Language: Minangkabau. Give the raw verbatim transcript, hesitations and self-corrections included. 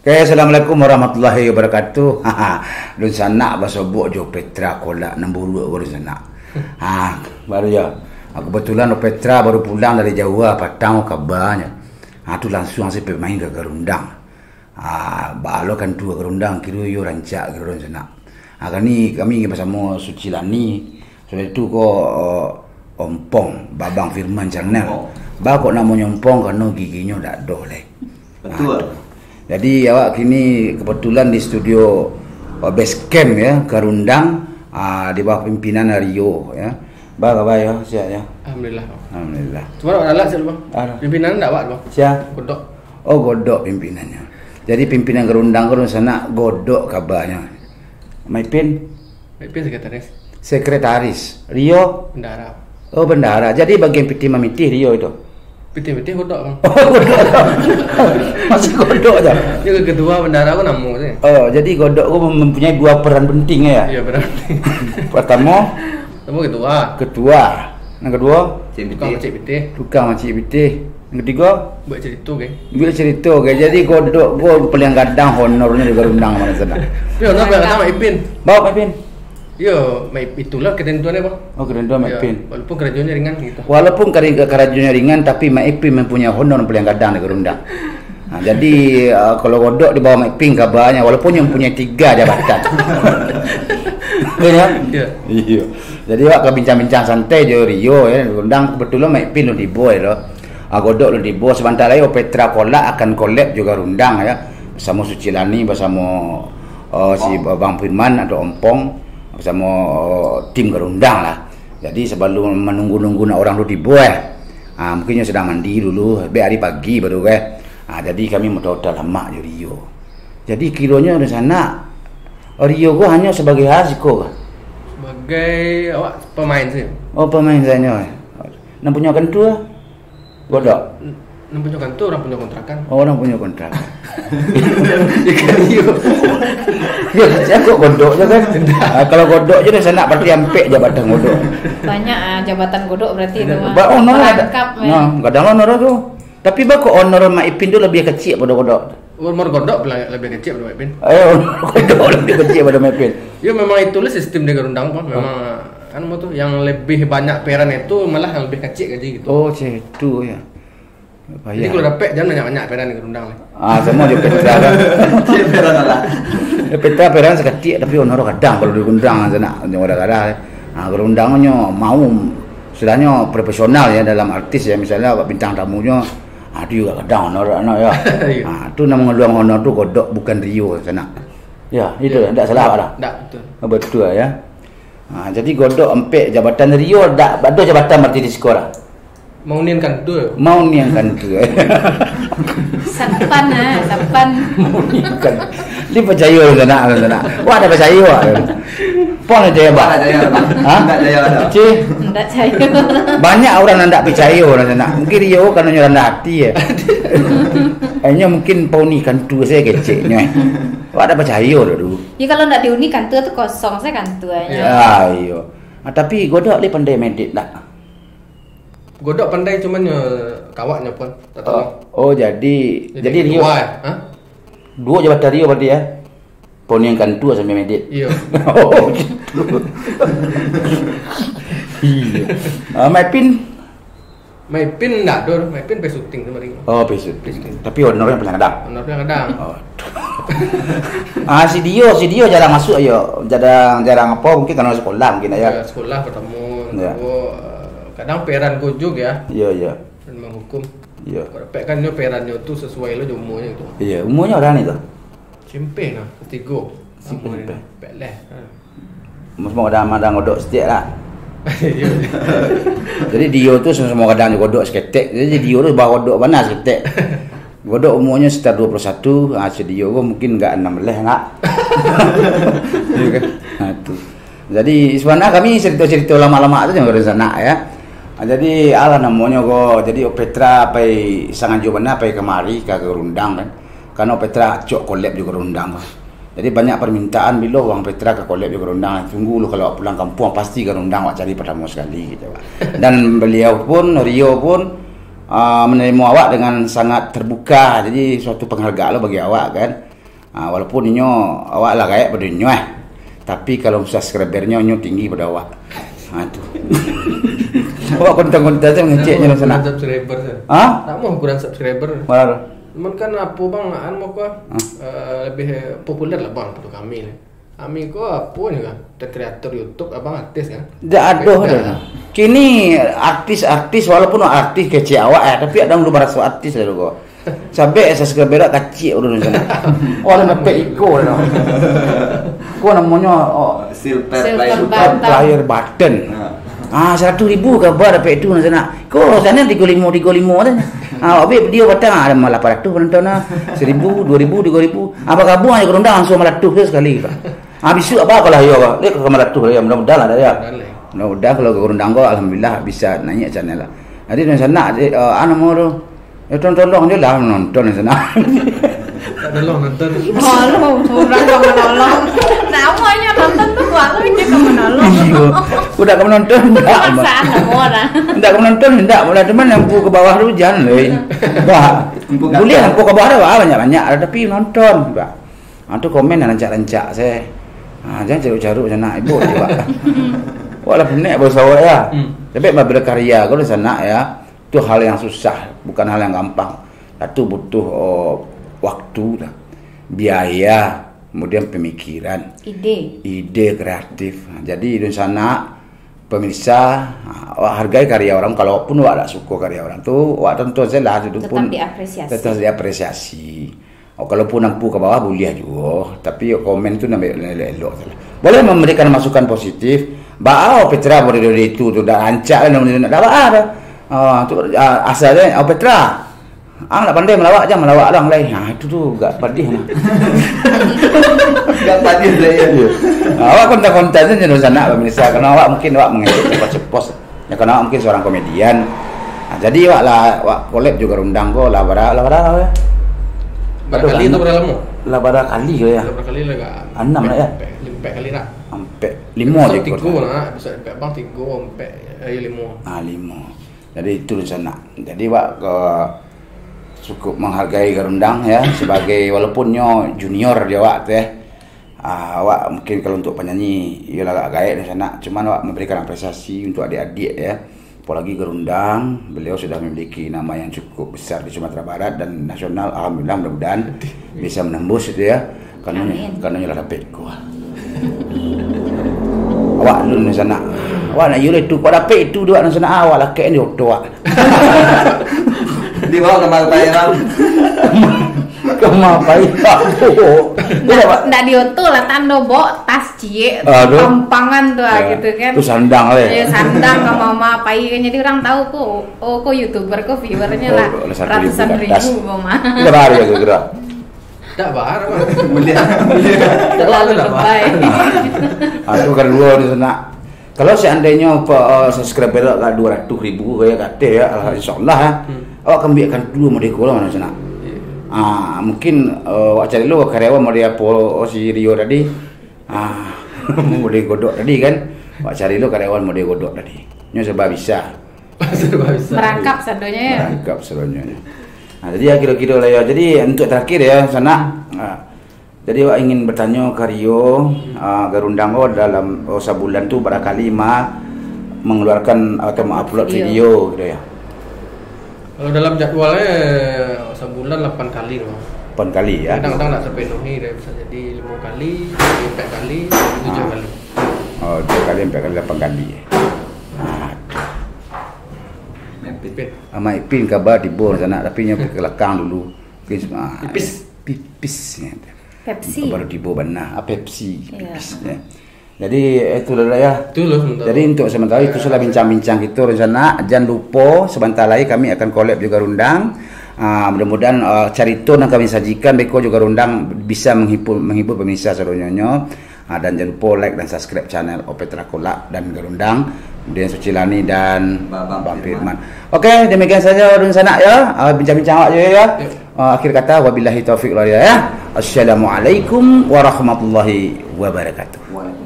Oke, assalamualaikum warahmatullahi wabarakatuh. Dunsanak basobok jo Petra Kolak nan buruak ko dunsanak. Ha, baru yo. Kebetulan Petra baru pulang dari Jawa, patang kabanyo. Ha, tu langsuang se pai main ka Garundang. Ha, baa lo kantua Garundang, kiro iyo rancak kiro dunsanak. Ha, kini kami basamo Suci Lani, sudah tu ko, eh, Ompong, Babang Firman Channel. Ompong. Ba kok namonyo Ompong, karano giginyo dak doh lai. Betul. Ha, tu. Jadi awak kini kebetulan di studio, eh, Base Camp ya, Garundang, ah, di bawah pimpinan Rio ya. Ba kaba yo, sihat yo? Alhamdulillah. Alhamdulillah. Cuma awak galak siap, Bang. Aduh. Pimpinan ndak awak, Bang? Sia? Godok. Oh, Godok pimpinannyo. Jadi pimpinan Garundang ko dunsanak Godok kabanyo. Mak Ipin? Mak Ipin sekretaris. Sekretaris. Rio? Bendahara. Oh, bendahara. Jadi bagian pitih mamitih Rio itu? Pitih-pitih Godok, Bang. Oh, Godok. Masih Godok aja. Dia ketua bendahara ko namo tu. Oh, jadi Godok ko mempunyai dua peran penting ya? Iya, peran penting. Pertama? Pertama ketua. Ketua. Yang kedua? Tukang pacik pitih. Tukang pacik pitih. Yang ketiga? Buek cerita, geng. Buek cerita, geng. Jadi Godok ko paling gadang honornyo di Garundang mano sanak. Tapi honor paling gadang Mak Ipin. Ba Mak Ipin? Yo, Mak Ip-, itulah ketentuannya, Bang. Oh, ketentuan Mak Ipin. Walaupun karajonyo ringan gitu. Walaupun kari-, karajonyo ringan, tapi Mak Ipin mempunyai honor paling gadang di Garundang. Nah, jadi, eh, kalau Godok di bawah Mak Ipin kabanyo, walaupun nyo mempunyai tiga jabatan. Iya, kan? Iya. Iya. Jadi, awak ka bincang-bincang santai jo Rio, ya, Garundang. Kebetulan Mak Ipin lo tibo lo. Ah, Godok lo tibo. Sabanta lai, oh, Petra Kolak akan collab jo Garundang, ya. Basamo Suci Lani, basamo, eh, si Bang Firman atau Ompong, basamo, eh, tim Garundang lah. Jadi, sabalum manunggu-nunggu nak urang tu tibo, eh. Ah, mungkin nyo sadang mandi dulu, bek ari pagi baru, eh. Ah, jadi kami mudah-mudahan lamak jo Rio. Jadi, kironyo dunsanak, Rio ko hanyo sabagai ha siko kah? Sabagai awak pamain sajo. Oh, pamain sajo, eh. Nan punyo kantua? Godok. N-, nan punyo kantua, urang punyo kontrakan. Oh, urang punyo kontrakan. Ikan iyo. Yo, sia kok Godok je kan? Ah, kalau Godok je dunsanak, berarti ampek jabatan Godok. Banyak, ah, jabatan Godok berarti tu, ah. Ba-, honor lah. Perangkap, eh. Nah, gadang lah honor tu. Tapi ba kok honor Mak Ipin tu lebih kecik pado Godok? Honor Godok lebih kecik pado Mak Ipin. Eh, honor Godok lebih kecik pado Mak Ipin. Yo, memang itulah sistem di Garundang, Bang. Memang, kan, apa tu, yang lebih banyak peran itu malah yang lebih kecik gaji gitu. Oh, ceh, itu ya. Jadi, kalau dapek, jangan banyak-banyak peran di Garundang ni. Ah, samo jo Petra kan. Cek peran lah. Ya, Petra peran saketek, tapi honor gadang kalau di Garundang sanak, honor gadang. Ah, Garundang nyo mau, istilahnya profesional ya dalam artis ya, misalnya bintang tamunyo, ah, tu juga gadang honor anak ya. Iya. Ah, tu nan mangaluang honor tu Godok, bukan Rio sanak. Ya, itu ndak salah lah. Ndak, betul. Ah, betul ya. Ah, jadi Godok ampek jabatan, Rio dak ado jabatan berarti di siko lah. Maunian kantua. Maunian kantua. Satpan, ah, satpan. Maunian kantua. Dia percaya lah sanak, lah sanak. Wah, dah percaya, wah. Pon aja ya, Bang. Pon aja ya, Bang. Ha? Ndak percaya lah. Cih. Ndak percaya. Banyak urang nan ndak percaya lah sanak. Mungkin Rio karano nyo randah hati ya. Hanya mungkin poni kantua sajo keceknyo, eh. Wah, dah percaya lah dulu. Ya, kalau ndak diuni kantua tu kosong sajo kantuanyo. Ya. Ah, iyo. Ah, tapi Godok ni pandai medit ndak? Godok pandai, cuman nyo kawaknyo pun tak tahu. Oh, oh, jadi, jadi Rio. Dua, eh? Ha? Dua jabatan Rio berarti ya? Ponian kantua sambil medit. Iya. Oh, gitu. Iya. Ah, Mak Ipin? Mak Ipin ndak ado, Mak Ipin pai syuting tu paling. Oh, pai syuting. Tapi honornya paling gadang. Honornya gadang. Oh. Ah, si Dio, si Dio jarang masuk ayo. Jarang, jarang apa, mungkin karena sekolah mungkin ayo. Ya, sekolah pertama, ya. Kedua, eh, kadang peran ko juo ya. Iya, iya. Peran manghukum. Iya. Kok dapek kan nyo perannyo tu sesuai lo jo umurnyo tu. Iya, umurnyo bara ni tu? S M P nah, ketigo. S M P. Pek leh. Ha. Samo-samo gadang, gadang Godok saketek lah. Iya. Jadi Dio tu samo-samo gadang jo Godok saketek. Jadi Dio tu baa Godok bana saketek. Godok umurnyo sekitar dua puluh satu, ah, si Dio ko mungkin agak enam belas nak. Iya kan? Nah, tu. Jadi, sabananyo kami carito-carito lamak-lamak tu jangan sanak ya. Ah, jadi, alah namonyo ko, jadi Petra pai sangajo bana pai kamari ka Garundang kan. Karano Petra acok kolab jo Garundang ko. Jadi, banyak permintaan bilo urang Petra ka kolab jo Garundang. Tunggu lu kalau awak pulang kampuang, pasti Garundang awak cari pertamo sekali gitu. Dan beliau pun, Rio pun, ah, menerima awak dengan sangat terbuka. Jadi, suatu penghargaan lo bagi awak kan. Ha, walaupun inyo, awak lah gaek pado inyo, eh. Tapi kalau subscribernyo, inyo tinggi pado awak. Ha, tu. Awak konten-konten tu mangeceknyo lah sanak. Subscriber tu. Ha? Nak mau ukuran subscriber. Bara? Cuman kan apo bang, an mau kua? Ha. Eh, lebih populer lah bang, pada kami ni. Kami ko apo ni kan? Kreator YouTube, abang artis kan? Dak ado dah. Kini artis-artis, walaupun artis kecek awak, eh, tapi ado dulu baraso artis lah ko. Sabek subscriber dak kacik urang di sanak. Oh, ado dapek iko dah. Ko namonyo, oh, Silver Silver Player Button. Button. Ha. Ah, saratuih ribu kaba dapek tu di sanak. Ko channel tigo limo, tigo limo tu. Ah, abih video batang, ah, ado lapan ratuih penonton ah. Seribu, duo ribu, tigo ribu. Apa gabung aja ka Rundang langsung malatuih tu sakali, Pak. Ah, bisuak apa kalau yo, Pak? Dia ka malatuih yo, mudah-mudahan lah ya. Mudah-mudahan lah. Mudah-mudahan kalau ka Rundang ko, alhamdulillah bisa naik channel lah. Jadi di sanak, eh, ah, namo tu, Ya, tolong-tolong je lah nonton di sanak. Tak tolong nonton. Malu, urang ka manolong. Namanya nonton tu, buat tu je ka manolong. Iyo. Udah ka menonton, ndak. Paksaan lah, orang. Ndak ka menonton, ndak. Mula cuman lampu ka bawah tu jan, leh. Bah. Lampu ka Boleh atas. Lampu ka bawah tu, bah, banyak-banyak. Tapi nonton, bah. Ha, tu komen rancak-rancak, se. Ha, jan caruk-caruk sanak, ibu je, bah. Wah lah penek baru sawak ya. Hmm. Tapi, bah, berkarya ko di sanak ya. Itu hal yang susah, bukan hal yang gampang. Satu butuh, oh, waktu lah, biaya, kemudian pemikiran, Ide. ide kreatif. Nah, jadi di sanak, pemirsa, ah, awak hargai karya orang. Kalaupun awak dak suko karya orang tu, awak tonton saja lah, itu Tetap pun diapresiasi. tetap diapresiasi. Oh, kalaupun lampu ka bawah, buliah juo. Tapi komen tu nak elok-elok salah. Boleh memberikan masukan positif. Baa Petra model itu tu, dak rancak lah, nak, dak baa dah. Ah, tu, ah, asal dia, oh, Petra. Ang dak pandai malawak, jan malawak lah ang lai. Ha, itu tu agak padih lah. Agak padih lah, ya. Iyo. Ah, awak konten-konten tu jenuh sanak, pemirsa. Karena awak mungkin awak mengecek cepos-cepos. Ya, karena awak mungkin seorang komedian. Ha, jadi awak lah, awak collab jo Garundang ko lah bara, lah bara, lah bara. Bara Aduh, kali lah tu bara lamo? Lah bara kali ko ya. Lah bara kali lah agak Anam lah ya? Ampek, ampek kali lah. Ampek, limo Episode je tigo kot. Lah, episode ampek abang tigo, ampek, eh, limo. Ah, limo. Jadi itu rencana. Jadi awak ke cukup menghargai Garundang ya sebagai, walaupun nyo junior di awak tu ya. Ah, awak mungkin kalau untuk penyanyi, iyolah agak gaek di sanak. Cuman awak memberikan apresiasi untuk adik-adik ya. Apalagi Garundang, beliau sudah memiliki nama yang cukup besar di Sumatera Barat dan nasional. Alhamdulillah, mudah-mudahan bisa menembus itu ya. Karena Amin. Karena lah dapek ko. Awak dulu di sanak. Awak nak iyo itu, kok dapek itu dua di sanak, awak lakek di oto awak. Dibawa ka Malta ya, Bang? Kama pai tahu. Ndak, ndak di oto lah, tando bawa tas ciek, Aduh. Pampangan tu lah Ya. gitu kan. Tu sandang lah ya. Ya, sandang ka mama pai kan. Jadi orang tahu ko, oh, ko YouTuber, ko viewernya lah Oh, lah satu ribu ratusan ke atas. ribu, mama. Kita bayar ya kira-kira. Tak bayar, Bang. Mulia. Terlalu Dah bayar. lebay. Ah, tu kan dua di sana. Kalau seandainyo pe-, eh, subscriber agak dua ratus ribu kaya kata ya, alhamdulillah, insyaallah, ah. Hmm. Awak kan biakkan dulu model ko lah, mana sana. Iya. Ah, mungkin, eh, awak cari dulu karyawan model apo, oh, si Rio tadi. Ah, model Godok tadi kan. Awak cari dulu karyawan model Godok tadi. Nyo serba bisa. Serba bisa. Merangkap sadonyo ya. Merangkap sadonyo. Nah, jadi ya kira-kira lah ya. Jadi untuk terakhir ya, sana. Ah, Jadi, awak ingin bertanyo ka Rio, ah, Garundang ko dalam, oh, sabulan tu bara kali ma mengeluarkan atau ma-upload Video. video gitu ya? Kalau dalam jadwalnya, sabulan lapan kali tu. Lapan kali ya? Kadang-kadang tak terpenuhi, dia bisa jadi lima kali, empat kali, tujuh Ah. kali. Oh, tujuh kali, empat kali, lapan kali. Ah, Ipin. Ama Ipin kaba tibo sanak, tapi nyo ke belakang dulu. Pipis, ah, Pipis. pipis, ya. Pepsi. Baru tibo bana. Ah, Pepsi, Iya. pipis, ya. Jadi, itu lah, ya. Itu lah sementara. Jadi, untuk sementara itu Ya. sudah bincang-bincang kita di sana. Jangan lupa, sebentar lagi kami akan collab juga Garundang. Ah, mudah-mudahan, ah, carito yang kami sajikan, beko juga Garundang bisa menghibur, menghibur pemirsa sadonyo. Ah, dan jangan lupa like dan subscribe channel Opetra Kolak dan Garundang. Kemudian Sucilani dan Bang Bang Firman. Firman. Oke, demikian saja dari sana ya. Ah, bincang-bincang awak je ya. Ya. Ah, akhir kata, wabillahi taufiq wal hidayah. Assalamualaikum warahmatullahi wabarakatuh. Waalaikumsalam.